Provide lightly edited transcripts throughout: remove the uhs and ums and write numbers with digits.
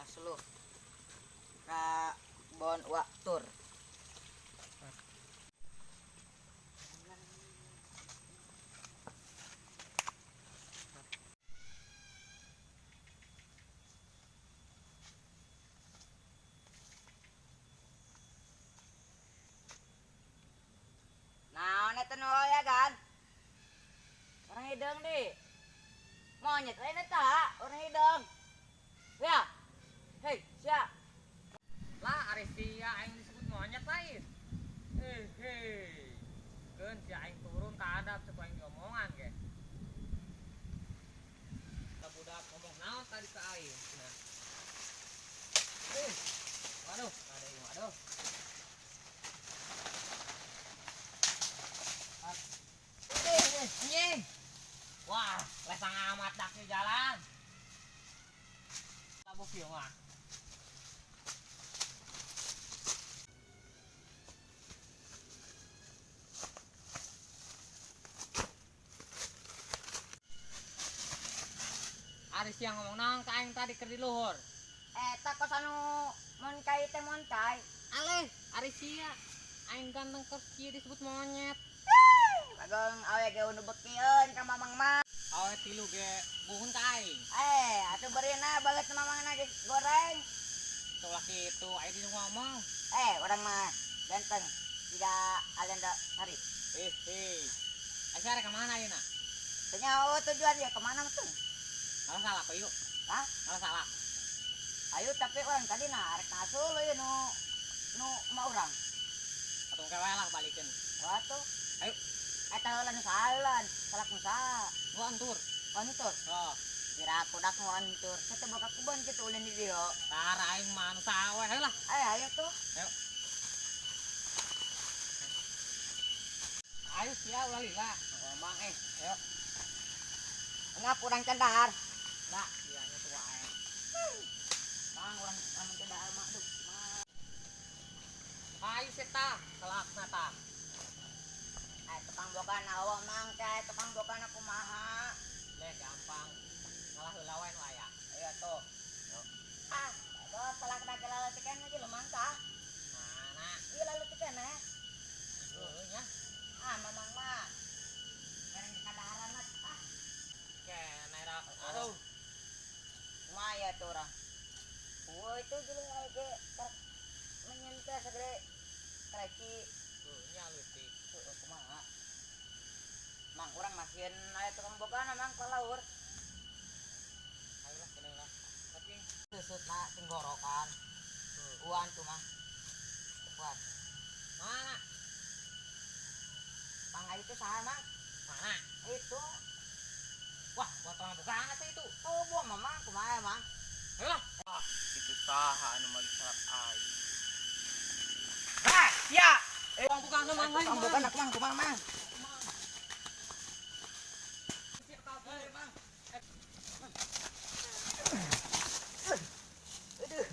Ngasuluh ka bon waktur. Nah, eta nu ya kan? Orang hidung di. Monyet lain eta, orang hidung. Ya. Hei, sia. Lah ari sia aing disebut monyet lain. Eh, hei. Keun sia aing turun ka adab supaya aing diomongan ge. Ka budak ngomong naon tadi ka aing. Nah. Eh. Waduh, ada yang waduh. Anjing. Wah, lesang amat dak di jalan. Tabuk ieu mah. Ari sia ngomong naon ka aing tadi keur di luhur? Eta kos anu monkai teh monkai. Aleh, ari sia. Aing ganteng keur kieu disebut monyet. Bagong awe ge nu bekieun ka mamang mah. Awe tilu ge buhun ka aing. Eh, atuh beurina baget mamangna ge goreng. Teu kitu, aing di ngomong. Eh, urang mah ganteng jiga Alenda Sari. Eh, hei. Ai sia rek ka mana ayeuna? Teu nyaho tujuan dia kemana tuh? Malah salah kok yuk. Hah? Malah salah. Ayo tapi urang tadi nah rek ngasul ieu nu nu ma urang. Atuh ke wae lah balikeun. Wah tuh. Ayo. Eta heula nu saha salak nu saha? Nu antur. Antur. Oh. Kira aku dak nu antur. Saya teh boga kebon kitu ulin di dieu. Tara aing mah nu saha we lah. Ayo ayo tuh. Ayo. Ayo sia ulah lila. Ngomong eh, ayo. Ngap urang can dahar. Lah, sianya tuh wae. Mang urang amun teu dahar mah aduh. Mah. Ayo seta, salakna tah. Ay, tukang boga awak mang teh, tukang boga kumaha? Leh gampang. Ngalah heula wae nu aya. Ayo tuh. Ah, bos salakna ge laleutik keneh jelema tah. Mana? Ieu laleutik keneh. Heueuh nya. Ah, mamang mah. Mereng kadaharan ah. Keneh rak. Aduh. Kumaha ya tuh urang? Woi, itu jelema ge menyentuh segede kreci. Heueuh nya leutik. Heueuh kumaha? Mang urang masieun aya tukang bogana mang ka laur. Ayo lah kene lah. Tapi leuseup na tenggorokan. Uan tuh mah. Uan. Mana? Mang ayo itu saha mang? Mana? Itu. Wah, buat tukang bogana teh itu. Oh, buah mamang kumaha mang? Ayo lah. Ah, itu saha anu meuli salak aing. Hah, ya. Tukang bogana mang, Tukang bogana kumaha kumaha mang? Aduh.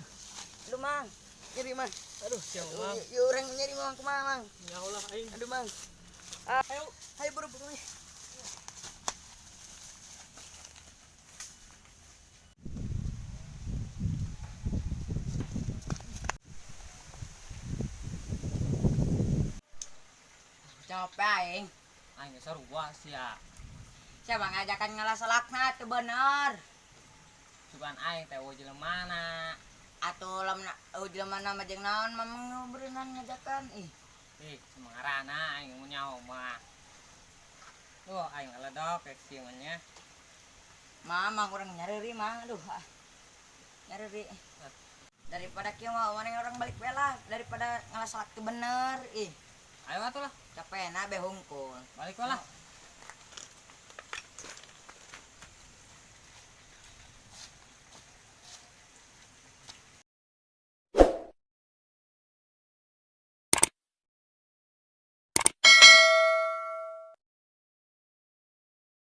Aduh, Mang. Nyeri, Mang. Aduh, siapa, Mang? Yuk, orang nyeri, Mang. Kumaha, Mang? Ya Allah, aing. Aduh, Mang. Ayo. Ayo buru-buru. Capek aing. Aing geus sarua sia. Siapa ngajakan ngalah salakna teu bener. Cuman aing teh eueuh jelemana. Atuh lamun eueuh jelemana mah jeung naon mamang nu beureunan ngajakan ih. Ih, semangarana aing mun nyaho mah. Duh, aing ngaledok rek sieun nya. Mamang urang nyareri mang, aduh. Ah. Nyareri. Daripada kieu mah maneh orang balik we lah daripada ngalah salak teu bener ih. Ayo atuh lah. Capekna be hungkul. Balik we lah.